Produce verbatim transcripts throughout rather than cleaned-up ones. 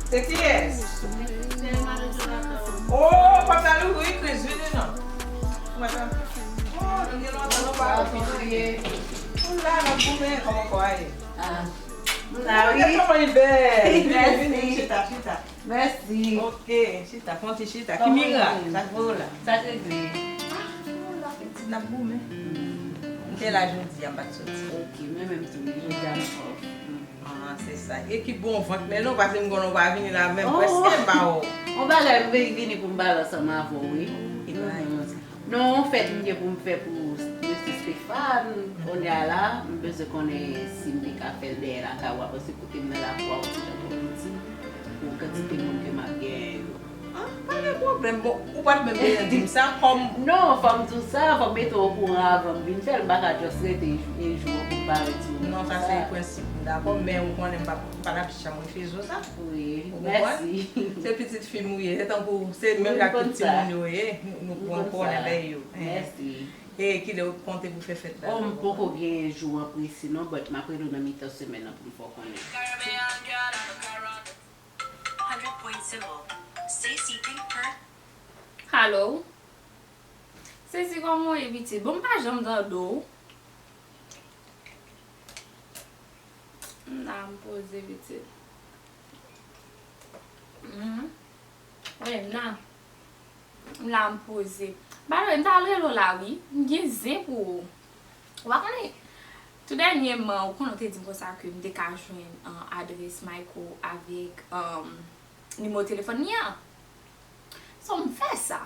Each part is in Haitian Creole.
Se kiyès? Oh, pòt la louvri, Chris, vini non. Ou mèt an. Oh, nou gen lontan nou pa wè w. Ou la, n ap goumen, kòman kò a ye? Ah, m la, wi. Kòman li bèl? Vini, vini, chita, chita. Mèsi. Ok, chita, fè yon ti chita. Ki mirak? Sa k voye w la? Sa k regle? Ah, nou la, pitit, n ap goumen. M te la jodi a, m pa t soti. Ok, mwen menm tou, jodi a m off. Ah, se sa. E ki bon vant men non, paske m konnen w pa vini la menm, prèske m pa wè w. On bagay m vin vini pou m pale ansanm avè w, wi. Ki bagay konsa? Non, yon fèt m gen pou m fè pou mesye Stéphane. Kounye a la, m bezwen konnen si m te ka fè l dèyè lakay ou a, paske kote m nan lakou a, ou ti jan twò piti pou kantite moun ke m ap genyen yo. Ah, pa gen pwoblèm. Bon, ou pa t menm bezwen di m sa, kòm... Non, fò m di w sa, fò m mete w okouran avan m vin fè l. M pa ka just rete e jou an pou m parèt sou... Non, sa se prensip m, dakò, men ou konnen m pa, m pa t ap janm refize w sa. Wi, mèsi. Se pitit fi m ou ye, se tankou, se menm jan ak tout timoun yo ye, nou, nou pran konnen bagay yo. Mèsi. E kilè w konte pou fè fèt la? Oh, m poko gen jou an presi non, but m ap rele w nan mitan semèn nan pou m fè w konnen. Hundred point symbol. Stacy Pink Pearl. Hello. Stacy, kòman w ye, pitit? Bon, m pa janm tande w. M la, m poze, pitit. Mhm. Wi, m la. M la, m poze. By the way, m ta rele w la, wi. M gen zen pou ou. Ou pa konnen, tou dènyèman, ou konnen w te di m konsa ke m te ka jwenn, uh, adrès Michael avèk, um, nimewo telefòn li an. So, m fè sa.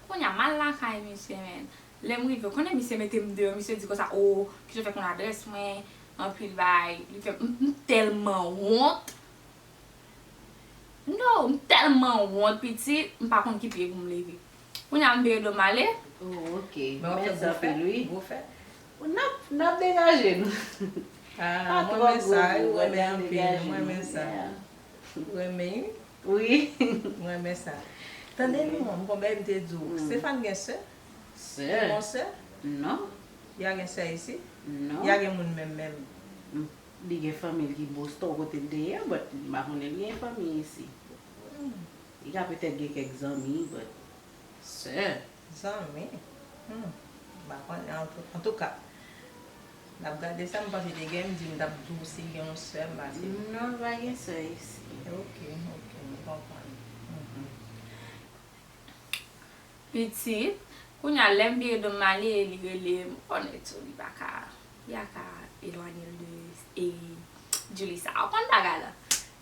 Kounye a, m al lakay misye, men. Lè m rive, ou konnen misye mete m deyò, misye di konsa, "O, kijan w fè konn adrès mwen?" Anpil bagay. Li fè m, m tèlman wont. No, m tèlman wont, pitit, m pa konn ki pye pou m leve. Kounye a, m vire do m ale. Oh, ok. Mèsi anpil, wi. N ap, n ap degaje nou. Ah, mwen renmen sa, wi, mwen renmen anpil, mwen renmen sa. Ou renmen, wi? Wi. Mwen renmen sa. Tande non, m konn bagay m te di w. Stéphane gen sè? Sè? Ou gen sè? Non. Y a gen sè isit? Non. Y a gen moun menm menm? Li gen fanmi l ki Boston kote l te ye a, but m pa konnen li gen fanmi isit. Hmm. Li ka petèt gen kèk zanmi, but sè. Zanmi? Hmm. M pa konnen, antou-, antouka, n ap gade sa, m panse te gen, m di m t ap di w si gen yon sè, m pa se... Non, pa gen sè isit. Ok, ok, m konprann. Mhm. Pitit, kounye a, lè m vire do m ale, li rele m, ou konnen tou, li pa ka, li pa ka elwanye l de, e, Julissa. Ou konn bagay la.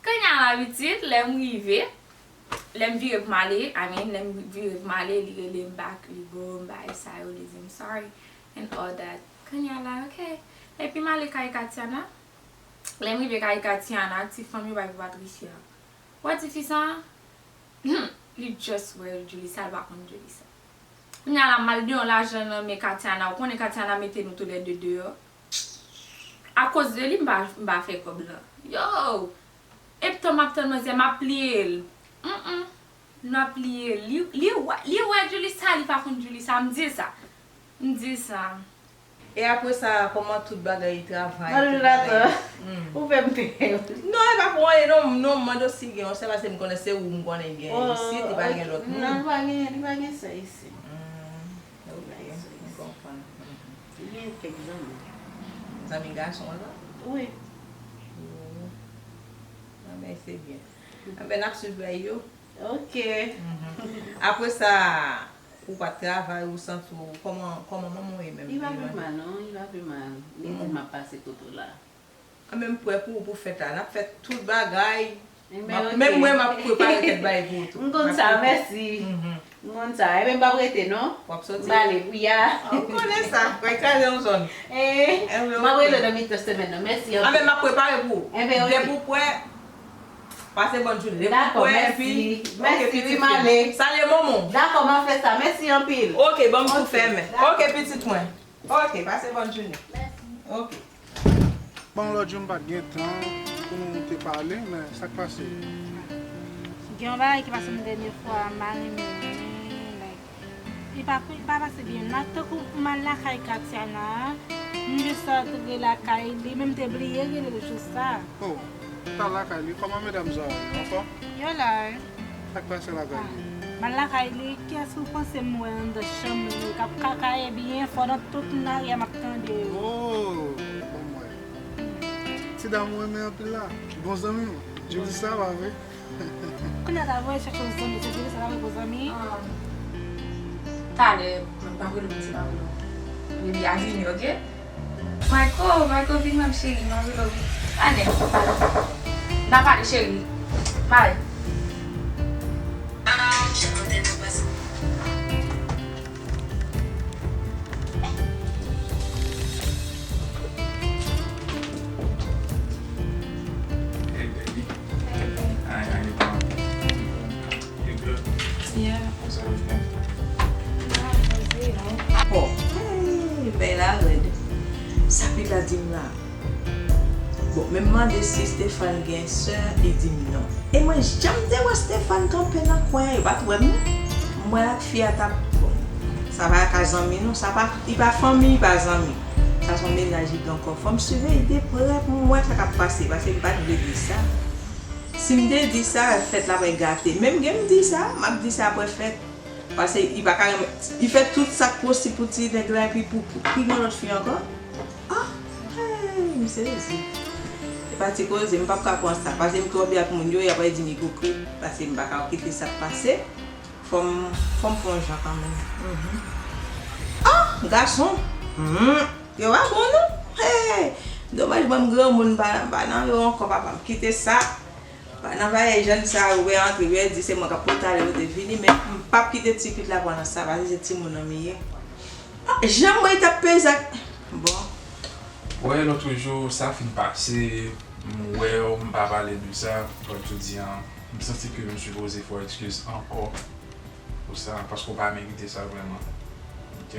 Kounye a la, pitit, lè m rive, lè m vire pou m ale, I mean, lè m vire pou m ale, li rele m back, li bo m, bagay sa yo, li di m sorry and all that. Kounye a la, ok. Epi m ale kay Katiana. Lè m rive kay Katiana, ti fanm yo bay pou Patricia. Ou wè tifi sa? Hmm, li just wè Julissa, li pa konn Julissa. Kounye a la, m al gen yon lajan nan men Katiana. Ou konnen Katiana mete nou toulède deyò. Akoz de li, m pa, m pa fè kòb lan. Yo! Epi tan m ap tann manzè, m ap pliye l. Mm, mm. M ap pliye l. Li, li wè, li wè Julissa, li pa konn Julissa. M di l sa. M di l sa. E apre sa, kòman tout bagay, travay, tout bagay? Mandoulato, hmm, ou fè m pè. Non, e pa pou anyen, non, non, m mande w si gen yon sè, paske m konnen se ou m konnen gen isit, li pa gen lòt moun. Non, li pa gen, li pa gen sè isit. Hmm, ok, m konprann. Mhm. Li gen kèk zanmi. Zanmi gason la? Wi. Oh. Ah, ben, se byen. Ah, ben, n ap swiv bagay yo. Ok. Mhm. Apre sa, ou pa t travay, ou santi w, kòman, kòman manman w ye menm? Li pa pi mal, non, li pa pi mal. Li di m ap pase kote w la. Anben, m prè pou ou pou fèt la. N ap fè tout bagay. Menm mwen, m ap prepare kèk bagay pou ou tou. M konn sa, mèsi. Mhm. M konn sa. Enben, m p ap rete, non. W ap soti? M ale, wi a. Ah, ou konnen sa. Kwè kraze yon zòn. Eh, m ap rele nan mitan semèn nan. Mèsi anpil. Anben, m ap prepare pou ou. Enben, ok. Depi w prè, pase bòn jounen. Depi w prè, epi, ok, pitit fi m. Dakò, mèsi, wi, m ale. Salye manman w. Dakò, m ap fè sa. Mèsi anpil. Ok, ban m tou fèmen. Ok, pitit mwen. Ok, pase bòn jounen. Mèsi. Ok. Bon, lòt jou m pa t gen tan pou nou te pale, men sa k pase? Gen yon bagay ki pase m dènye fwa, m pa renmen, like, li pa, li pa pase byen. M a, tankou m al lakay Katiana, m jis antre lakay li, men m te bliye rele l jou sa. Oh. Sa lakay li, kòman medam sa yo? Anfòm? Yo la wi. Sa k pase lakay li? M al lakay li, kiyès ou panse m wè anndan chanm li k ap kakaye byen fò nan tout lari a m ap tande yo? Oh, ban m wè. Ti dam ou renmen anpil la, bon zanmi w. Jodi sa va vre. Kounye a ta voye chèche yon zanmi, se vre sa ta voye pou zanmi? Talè, m ap rele w, m di m ap rele w. Baby, a vini, oke? Marco, Marco, vin wè m cheri, m ap rele w wi. Anè, m pale. N a pale cheri. Bye. Hey, baby. Hey, babe. How, how you doing? You good? Yeah. How's everything? Bon, hey, bèy la rèd. Sa pitit la di m la. Bon, men m mande si Stéphane gen sè, li di m non. E mwen janm te wè Stéphane kanpe nan kwen an, yo pa t wè m non. M wè l ak fi a t ap, bon, sa pa ka zanmi non, sa pa, li pa fanmi, li pa zanmi. Sa se yon mennaj li gen ankò. Fò m siveye de prè pou m wè sa k ap pase, paske m pa t vle di sa. Si m te di sa, fèt la pral gate. Men m gen m di sa, m ap di sa apre fèt. Paske li pa ka renmen, li fè tout sa k posib pou ti nèg la, epi pou, pou pi gen lòt fi ankò. Ah, hey, m sezi. Se pa ti koze, m p ap ka pran sa. Paske m twò byen ak moun yo, y ap di m ipokrit. Paske m pa ka kite sa pase. Fò m, fò m pran jan kanmenm. Mhm. Ah, gason! Hmm. Yo pa bon non. Hey! Domaj mwen m granmoun, m pa, m pa nan yo ankò, papa. M kite sa. Pa nan bagay jèn sa yo, wè antre, wè di se mwen k ap pote ale, pote vini, men m p ap kite ti pitit la pran nan sa, paske se timoun nan m ye. Ah, jan m wè li t ap peze ak, bon. Wè, lòt jou, sa fin pase, m wè w, m pa pale de sa, lòt jodi a, m santi ke m sipoze fè w ekskiz ankò. Pou sa, paske w pa merite sa vrèman. Ok?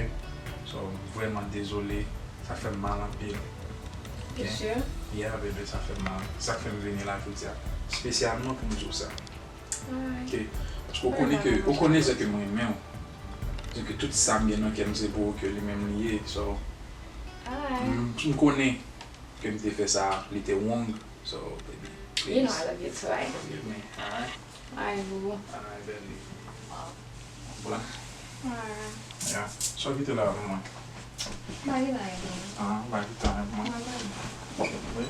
So, m vrèman dezole. Sa fè m mal anpil. Ok? You sure? Yeah, baby, sa fè m mal. Sa k fè m vini la jodi a. Espesyalman pou m di w sa. Alright. Ok? Paske w konnen ke, w konnen jan ke m renmen w. Jan ke tout sa m gen nan kè m se pou ou ke li menm li ye. So, alright. M, m konnen ke m te fè sa, li te wrong. So, baby, please. You know I love you too, right? Forgive me, alright? Alright, boo boo. Alright, baby. Bon. Alright. Yeah. So, kite la pou mwen. Mwen gen anyen pou mwen. Ah, ba kite la pou mwen. Mwen gen. Wi.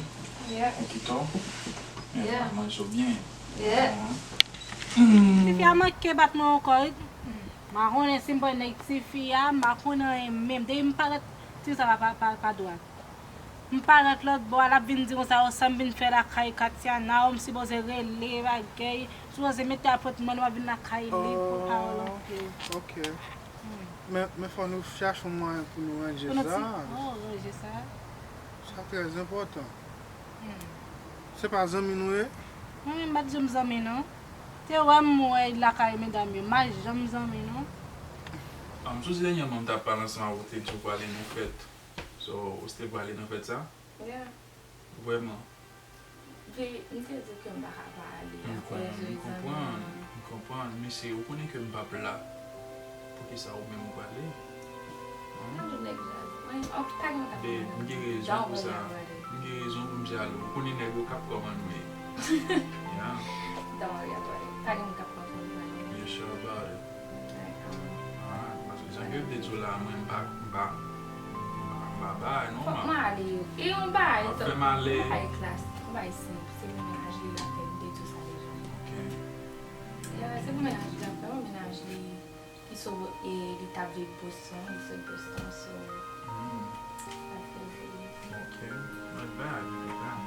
Yeah. Ou kite w? Yeah. Mwen sou byen. Yeah. Mhm. Tifi a manke bat mwen ankò, wi. M pa konnen si m pran nèg tifi a, m pa konnen anyen menm. Depi m parèt, tifi sa pa, pa, pa, pa dwat. M parèt lòt bò a, l ap vin di konsa, o, sa m vin fè lakay Katiana, o, m sipoze rele, bagay, sipoze mete apwentman, m ap vin lakay li pou pawòl anpil. Oh, ok. Hmm. Men, men fò nou chache yon mwayen pou nou ranje sa. Pou nou ti, oh, ranje sa. Sa trè enpòtan. Hmm. Se pa zanmi nou ye? Mwen menm, m pa t janm zanmi, non. Te wè m wè lakay medam yo, m pa t janm zanmi, non. Ah, m sonje dènyèman m t ap pale ansanm avè w, ou te di w prale nan fèt. So, ou te prale nan fèt sa? Yeah. Vrèman. Pi, m te di w ke m pa ka pa ale akoz de zanmi an. M konprann, m konprann, men se, ou konnen ke m p ap la. Poukisa ou menm ou prale? An? An, tout nèg jalou. Mwen, ok, pa gen moun k ap konprann. Babe, m gen rezon pou sa. M gen rezon pou m jalou. Ou konnen nèg yo k ap kòmann, men. Yeah. Don't worry about it. Pa gen moun k ap konprann. You sure about it? Like, um, ah, paske jan ke m te di w la, mwen, m pa, m pa, m pa, m pa bay, non, fòk mwen ale. E yon bagay, m ap fè m ale. Yon bagay klas, yon bagay senp, se pou mennaj li l ap fè, m te di w sa deja. Ok. Yeah, se pou mennaj li l ap fè, yon mennaj li, li sou, e, li t ap viv Boston, li sot Boston, so, hmm, l ap fè l viv. Ok, not bad, not bad.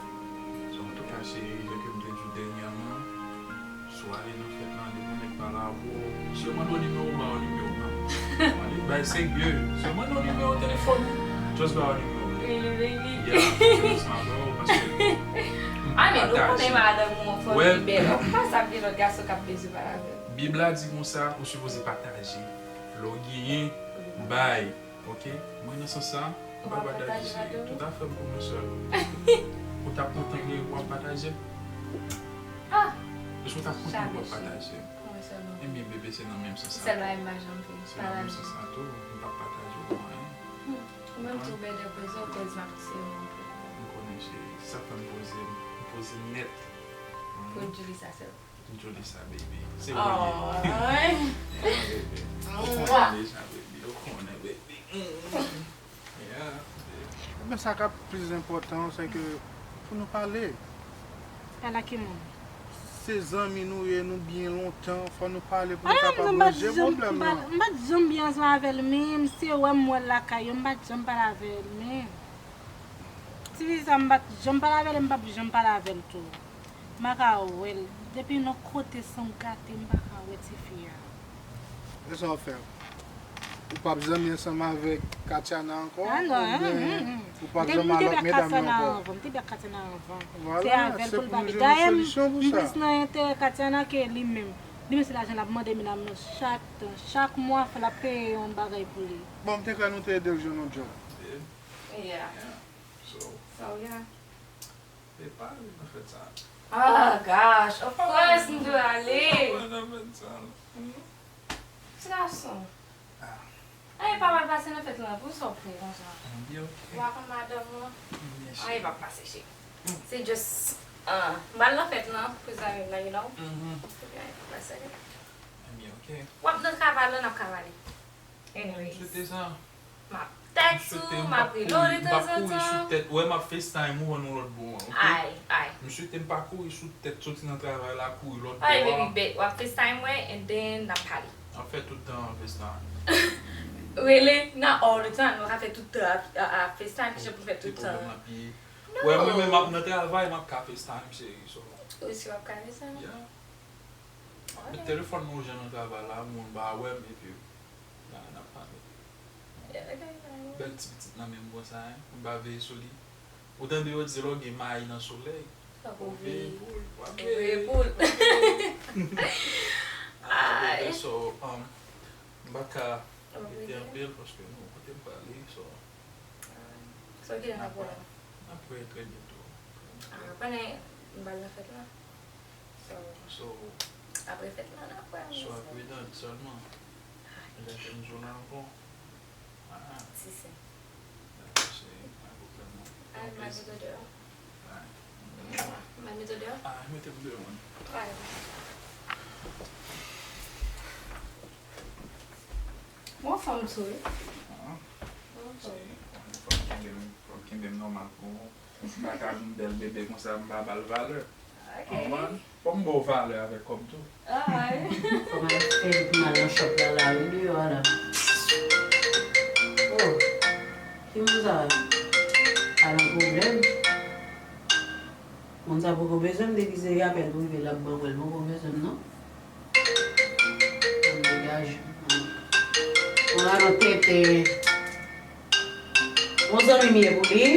So, antouka, se jan ke m te di w dènyèman, si w ale nan fèt lan, depi yon nèg pale avè w, si yo mande w nimewo w, ba yo nimewo w, pa. Mande, bay serye. Si yo mande w nimewo telefòn ou, just ba yo nimewo w. Really, really? Yeah, seriously, bro, paske m pataje. I mean, ou konnen madanm ou an fanmi bèl. Ou pa sav gen lòt gason k ap bezwen pale avè l. Bib la di konsa, ou sipoze pataje. Lè w genyen, bay. Ok, mwen nan sans sa, m pa pataje. Tout afè m pou mwen sèl. Ou t ap kontan gen w ap pataje? Ah! Èske w t ap kontan w ap pataje? Pou mwen sèlman. Ebyen, bebe, se nan menm sans sa tou. Se nan menm sans sa tou, m p ap pataje w pou anyen. Hmm. Ou menm tou, bèdè poze w, kòz m ap tire w anpil. M konnen, cheri. Se sa k fè m poze, m poze nèt. Pou Julissa sèl. Julissa, baby. Se Oh, vre. ouais. Yeah, baby. Ou konnen deja, baby. Ou konnen, baby. Mm. Yeah, baby. Men sa k ap plis enpòtan, se ke pou nou pale. Pale ak ki moun? Se zanmi nou ye, nou byen lontan, fò nou pale pou nou kapab ranje pwoblèm nan. M pa t janm byen ansanm avè l menm, se wè m wè l lakay yo, m pa t janm pale avè l menm. Ti fi sa m pa t janm pale avè l, m p ap janm pale avè l tou. M pa ka wè l. Depi nan kote san w gate, m pa ka wè ti fi a. E sa w fè? Ou p ap zanmi ansanm avèk Katiana ankò? Ah non, Oubyen mm, mm. ou p ap Depi m zanmi te avèk vè medam yo Katiana ankò? Anvan, m te vè Katiana anvan. Se Vwala, avè l se pou l pou pa nou vin. jwenn yon Dayè, m solisyon pou m sa. Plis nan enterè Katiana ke li menm. Li menm se lajan l ap mande medam nan chak tan. Chak mwa, fò l ap peye yon bagay pou li. Bon, m te kwè nou te ede l jwenn yon djòb. Yeah. So, Sa w ye a? e pa vin nan fèt sa. Oh gosh, of course m dwe ale. Mwen nan fèt sa. Ti gason. Ah. Ay, pa mal pase nan fèt lan, pou sa w pre konsa. Mwen byen, ok. W ap an madanm lan. Mwen byen, Ay, pa pase, cheri. Se just, ah, m al nan fèt lan, pou zanmi m nan, you know. Mhm. Ebyen, pa sere. Mwen byen, ok. W ap nan travay lan, n ap travay. Anyway. M swete sa. M ap text ou, m ap rele w de tanzantan. Sou tèt. Wè, m ap FaceTime ou an yon lòt bon an, ok? Ay, ay. M swete m pa kouri sou tèt, soti nan travay la, kouri lòt bò a. Ay, baby, bet. W ap FaceTime mwen, and then n ap pale. N ap fè tout tan an FaceTime. Rele, not all the time. Nou ka fè tout tan ap, ap, ap FaceTime, ki jan pou fè tout tan. Ki pwoblèm ap ye? Wè, mwen menm m ap nan travay, m ap ka FaceTime, cheri, so. Ou si w ap ka FaceTime? Yeah. Met telefòn nan ou jan nan travay la, moun pa wè m, epi n a, n ap pale. Yeah, ok, fine. Bèl ti pitit nan menm konsa, hein. Moun pa veye sou li. Ou tande yo di lè w gen mayi nan solèy, Fòk ou ou veye veye. Pou l. W ap Ou veye veye. Pou l. Ah, Ay. So, um, m pa ka W ap rete veye. Anpil paske nou kote m prale, so. So, kilè n ap wè? N ap wè trè byento. Ah, konnen m pral nan fèt lan. So, So, apre fèt lan, n ap wè. so apre dan sèlman. Lè fè m zo la ankò. Ah, Si se. dakò, se pa pwoblèm non. Ay, m al mete w deyò. Ah, M al mete w deyò. Ah, mete m deyò, man. Ay. Bon fanm tou, wi. Ah, Bon se, fanm. fò m kenbe m, fò m kenbe m nòmal pou ou. M pa ka vin bèl bebe konsa, m pa ba l valè. Ok. Konprann? Fò m ba w valè avèk kò m tou. Ay. Kòman fè li pou m al nan shop la la wi deyò a la. Oh, ki moun sa? Pa nan pwoblèm. Moun sa poko bezwen m depi se rapèl prive l ap ban mwen, l poko bezwen m non. Ban m degaje m. Mwen la nan tenten. Yon zanmi m ye pou li.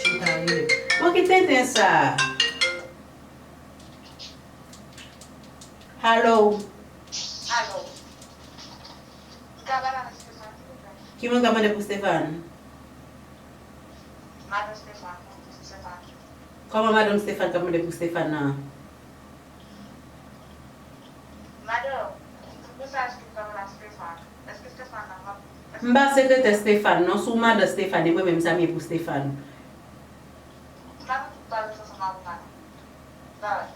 Chita rele. Bon, ki tenten sa? Hello. Alo. M ka pale avèk Stéphane, silvouplè? Ki moun k ap mande pou Stéphane? Madan Stéphane, non, se Stéphane. Kòman madanm Stéphane k ap mande pou Stéphane nan? Madan, m pa se sekretè Stéphane. Èske Stéphane nan ap... M pa sekretè Stéphane, non. Si w madan Stéphane, e mwen menm sa m ye pou Stéphane. M pa nan tout bagay ansanm avè w, madan. Bye.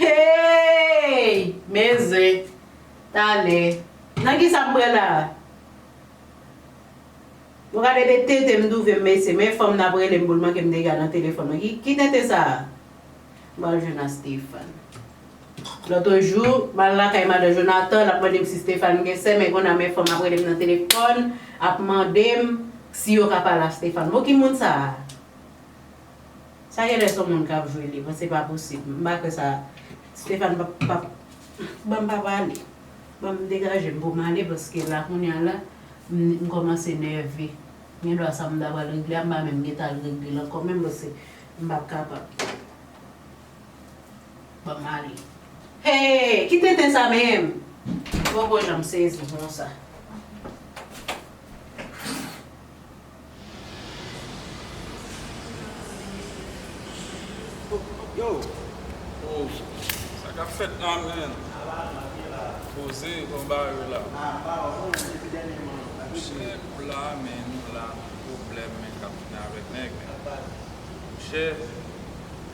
Hey! Men zen. Talè. Nan ki sa m pran la? Bon, gade de tenten m twouve m, mesye. Men fanm nan ap rele m pou l manke m dega nan telefòn nan. Ki, ki tenten sa a? M pral jwenn a Stéphane. Lòt jou, m al lakay madan Jonathan, l ap mande m si Stéphane gen sè, men kounye a men fanm ap rele m nan telefòn, ap mande m si yo ka pale a Stéphane. Bon, ki moun sa a? Sa genlè se yon moun k ap jwe li, bon, se pa posib. M pa kwè sa. Stéphane p ap, p ap, ban m pa pale. Ban m degaje m pou m ale, paske la kounye a la, m, m kòmanse nève. Gen dwa sa m ta pral regle a, m pa menm gentan al regle l ankò menm, paske m p ap kapab. Ban m ale. Hey, ki tenten sa menm? M poko janm sezi konsa. Yo! Oh, sa k ap fèt la, menn? Poze konba yo la. Monchè, nou la, men nou la, nou pwoblèm, men k ap vin avèk nèg, men. Monchè,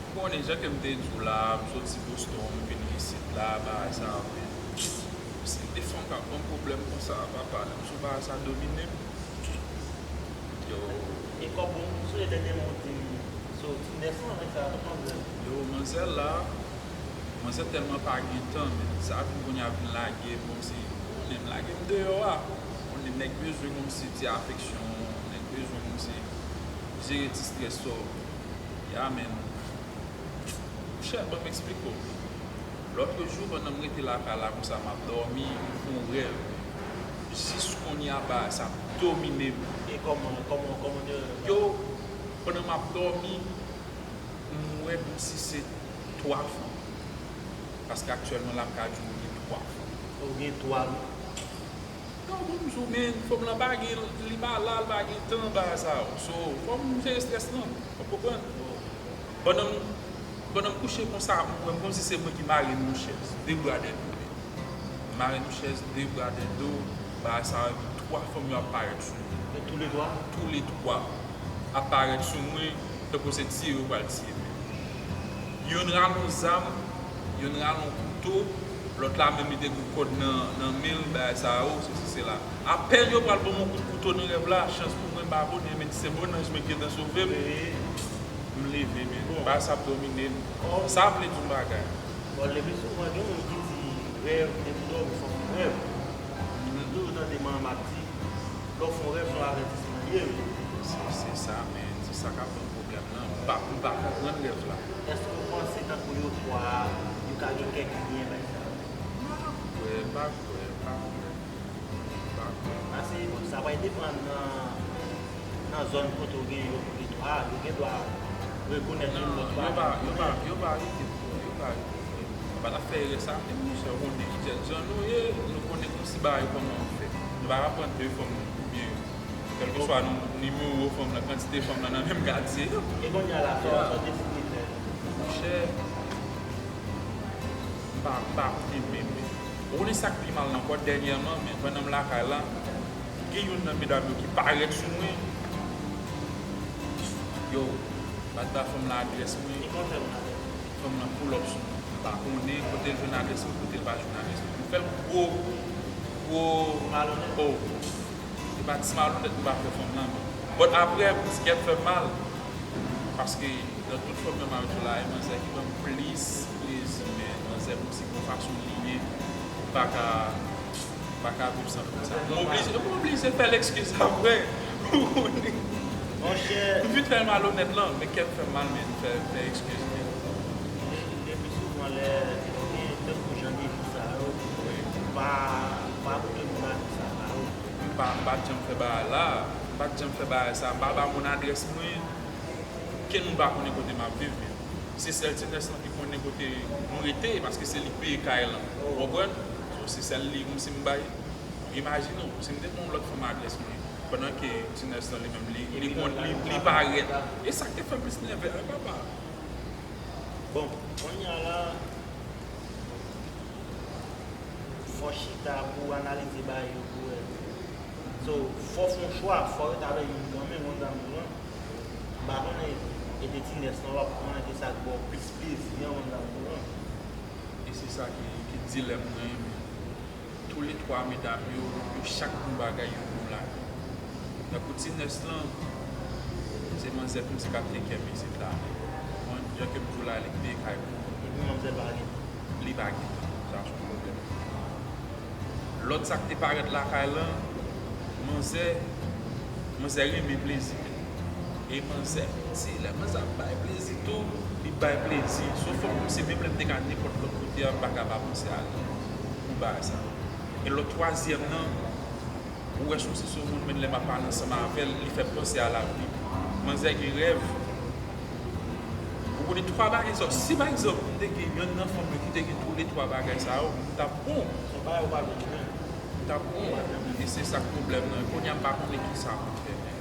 ou konnen jan ke m te di w la, m soti Boston, m vin isit la, bagay sa, men. Se de fanm k ap ban m pwoblèm konsa, papa, m sou bagay sa domine m. Yo. E kòman w sonje dènyèman w di m, so, ti nèf lan, nèg sa, tout manzè. Yo, manzè la, manzè tèlman pa gen tan, men sa vin kounye a vin lage m kòmsi, ou konnen m lage m deyò a. Ou konnen nèg bezwen kòmsi ti afeksyon, nèg bezwen kòmsi jere ti strès sa w. Ya, men. Monchè, ban m eksplike w. Lòt jou, pandan m rete lakay la konsa, m ap dòmi, m fè yon rèv. Jis kounye a, bagay sa ap domine m. E kòman, kòman, kòman te rèv la? Yo, pandan m ap dòmi, m wè kòmsi se twa fanm. Paske aktyèlman la, m ka di w gen twa fanm. Ou gen twa, wi. Non, bon, m di w, men fanm lan pa gen, li pa la, li pa gen tan bagay sa yo. So, fò m jere strès lan, w ap konprann? Pandan m, pandan m kouche konsa, m wè m kòmsi se mwen ki mare m yon chèz, de bra dèyè do. M mare m yon chèz, de bra dèyè do, bagay sa yo, epi twa fanm yo ap parèt sou mwen. E toulètwa? Toulètwa ap parèt sou mwen, tankou se tiye yo pral tiye m. Youn rale yon zam, youn rale yon kouto, lòt la menm li te gen kòd nan, nan men l, bagay sa yo, sesi, sela. Apèn yo pral ban m yon kout kouto nan rèv la, chans pou mwen, m pa konnen, men se bon anj mwen ki gentan sove m. M leve, men bagay sa ap domine m. Sa vle di yon bagay. Bon, le pli souvan, gen moun ki di rèv, depi w dòmi, fò w fè rèv. M toujou tande manman m ap di, lè w fè yon rèv, se yon avètisman li ye, wi. Se, se sa, men se sa k ap ban m pwoblèm nan. M pa, m pa konprann rèv la. Èske w panse tankou yo twa a, yo ka gen kèk lyen nan sa? M pa kwè, m pa kwè, m pa kwè. M pa kwè. Paske sa pral depann nan, nan zòn kote w gen yo, yo twa a, yo gen dwa rekonèt youn lòt twa. Non, yo pa, yo pa, yo pa rete twò, yo pa rete twò. Yo pa ta fè erè sa, men monchè, ou konnen ki jèn jan nou ye, nou konnen kòmsi bagay yo kòman yo fè. Nou pa ka pran de fanm oubyen kèlkeswa nimewo fanm lan, kantite fanm lan nan menm katye. E kounye a la, sa w deside fè? Monchè, m pa, m pa konnen menm. Ou konnen sa k pi mal nan ankò dènyèman, men pandan m lakay la, gen youn nan medam yo ki parèt sou mwen. Yo, m pa t ba fanm lan adrès mwen. E kòman w fè konn adrès li? Fanm lan pull up sou mwen. M pa konnen kote l jwenn adrès mwen, kote l pa jwenn adrès mwen. M fè l gwo, gwo. Malonèt. Oh. Se pa ti malonèt m pa fè fanm lan, men. But apre, m di kè m fè m mal. Paske nan tout fanm nan m ap di w la, e manzè ki ban m plis plezi, men manzè kòmsi gon fason li ye, m pa ka, m pa ka viv san fanm sa. M oblije, m oblije fè l ekskiz apre. Monchè. M vin fè l malonèt lan, men kè m fè m mal, men m fè, fè ekskiz, men. Le, le pli souvan lè, gen tankou jan de jou sa yo, pa, pa pou tout moun ap di sa, pa yo. M pa, m pa t janm fè bagay la, m pa t janm fè bagay sa, m pa ba moun adrès mwen. Kenn moun pa konnen kote m ap viv, men se sèl ti nès lan ki konnen kote nou rete, paske se li k peye kay lan. Ou konprann? So, se sèl li, kòmsi m bay. Imajine w, si m te ban yon lòt fanm adrès mwen, pandan ke ti nès lan li menm, li, li konn, li, li parèt. E sa k te fè m plis nève, ay papa. Bon, kounye a la, fò w chita pou w analize bagay yo pou w wè. So, fò w fè yon chwa, fò w rete avèk youn kanmenm, ou konn sa m di w lan. M pa konnen, e de ti nès lan w ap pran, e sa k ba w plis plezi an, ou konn sa m di w lan. E se sa ki, ki dilèm mwen, men. Toulètwa medam yo, yo chak gon bagay yo bon ladan. Tankou ti nès lan, se manzè kòmsi k ap take care m isit la. Mwen, jan ke m di w la, li k peye kay pou mwen. Epi manzè pa gen tan. Li pa gen tan. Sa se yon pwoblèm. Lòt sa k te parèt lakay lan, manzè, manzè renmen plezi. E manzè, se lè manzè ap bay plezi tou, li bay plezi. Se yon fanm kòmsi menm lè m te ka nenpòt lòt kote a, m pa ka pa panse a li pou bagay sa. E lòt twazyèm nan, ou wè se yon, se yon moun, menm lè m ap pale ansanm avè l, li fè m panse a lavni. Manzè gen rèv. Ou konnen twa bagay sa yo. Si pa egzanp, m te gen yonn nan fanm yo ki te gen toulètwa bagay sa yo, m t ap bon. Yon bagay ou pa vle di menm. M t ap bon. E se sa k pwoblèm nan. Kounye a m pa konnen kisa pou m fè, men.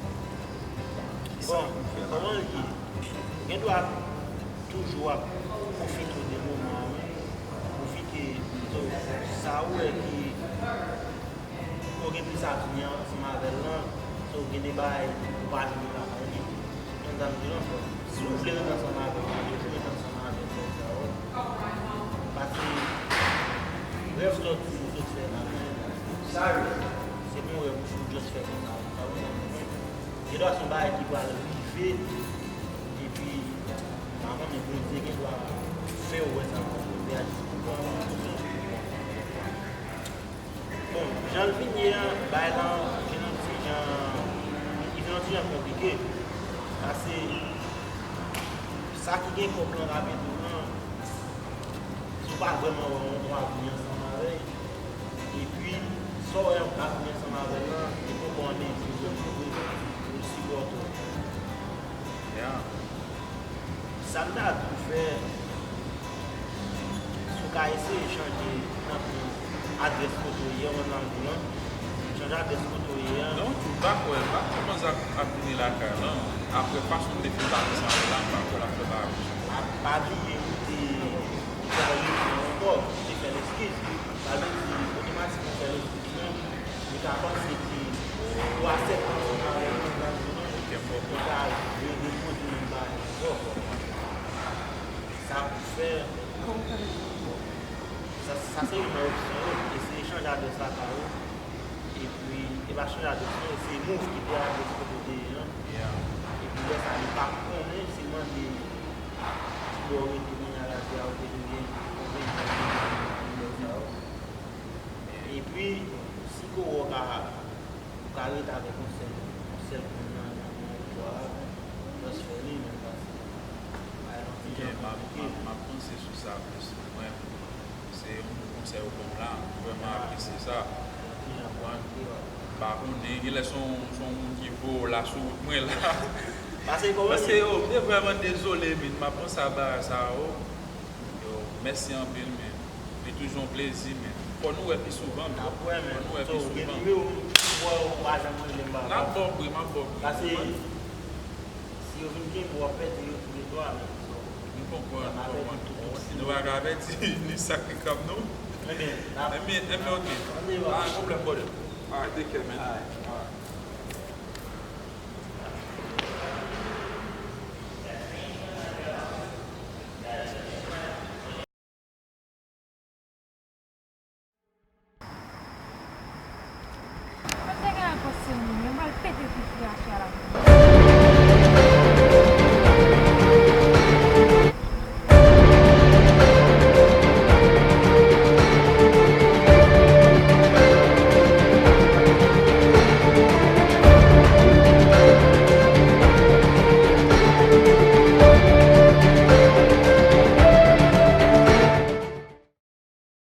Kisa pou m fè la? Bon, kòman l ye? Gen dwa toujou ap pwofite de moman an, wi. Pwofite, so, sa ou wè ki Ou gen plis a di ansanm avè l lan, so gen de bagay ou pa jwenn lakay li. Konn sa m di w lan, si w vle rete ansanm avè l, ou pa bezwen rete ansanm avè l konsa, wi. Paske rèv sa w di ou sot fè lakay la, se bon rèv ou just fè konsa, ou pa wè. Gen dwa se yon bagay ki pral rive, epi, maman, men Bondye gen dwa fè w wè sa ankò. Bondye a di, bon, jan l vin ye a, bagay lan vin yon ti jan, li vin yon ti jan konplike. Paske sa ki gen kòb lan k ap ede w lan, si w pa vrèman wè yon, yon avni ansanm avè l, epi sa w wè yon avni ansanm avè l lan, li poko an mezi jwenn yon vre moun sipòte w. Yeah. Sa m ta di w fè, si w ka eseye chanje, tankou, adrès kote w ye, ou konn sa m di w lan, chanje adrès kote w ye a. Non, m pa kwè, m pa kwè manzè ap, ap vini lakay lan. Apre fason m te fin pale ansanm avè l la, m pa kwè l ap fè bagay konsa. Pa, pa bliye ou te, ou te al rele l ankò, ou te fè l eskiz. Sa vle di, otomatikman ou fè l eskiz lan, li ka panse ke ou aksepte ansanm avè l nan vi w, li ka re-, repwodui menm bagay ankò. Sa pou fè, sa, sa se youn nan opsyon yo. Eseye chanje adrès lakay ou. Epi, e pa chanje adrès non, eseye move, kite adrès kote w te ye an. Yeah. Epi lè sa, li pa konnen, si w mande ki bò w rete kounye a la, di a ou te gen konvenyan, bagay sa yo. Epi, si kowo ka, ou ka rete avèk yon sèl, yon sèl moun nan, nan yon kowo a, just fè li, men paske bagay lan ti jan konplike. M ap, m ap, m ap panse sou sa plis. Mwen, se yon bon konsèy ou ban m la, m vrèman apresye sa. Konprann? M pa konnen, genlè se yon, se yon moun ki voye w la sou wout mwen la. Paske, yo, m te vrèman dezole, men m ap panse a bagay sa yo. Yo, mèsi anpil, men. Li toujou yon plezi, men. Fò nou wè pi souvan, men. N ap wè, men. Fò nou wè pi souvan. Gen nimewo m, m wè ou pa janm rele m, papa. M ap ba w pri, m ap ba w pri. Paske si yo vin kenbe w, w ap pèdi yo toulètwa, men. M konprann, m konprann. Si nou pa ka pèdi, ni sa ki kab nou. Ebyen, n ap, ebyen, ebyen, oke. Pa gen pwoblèm, brother. Alright, take care, man. Alright.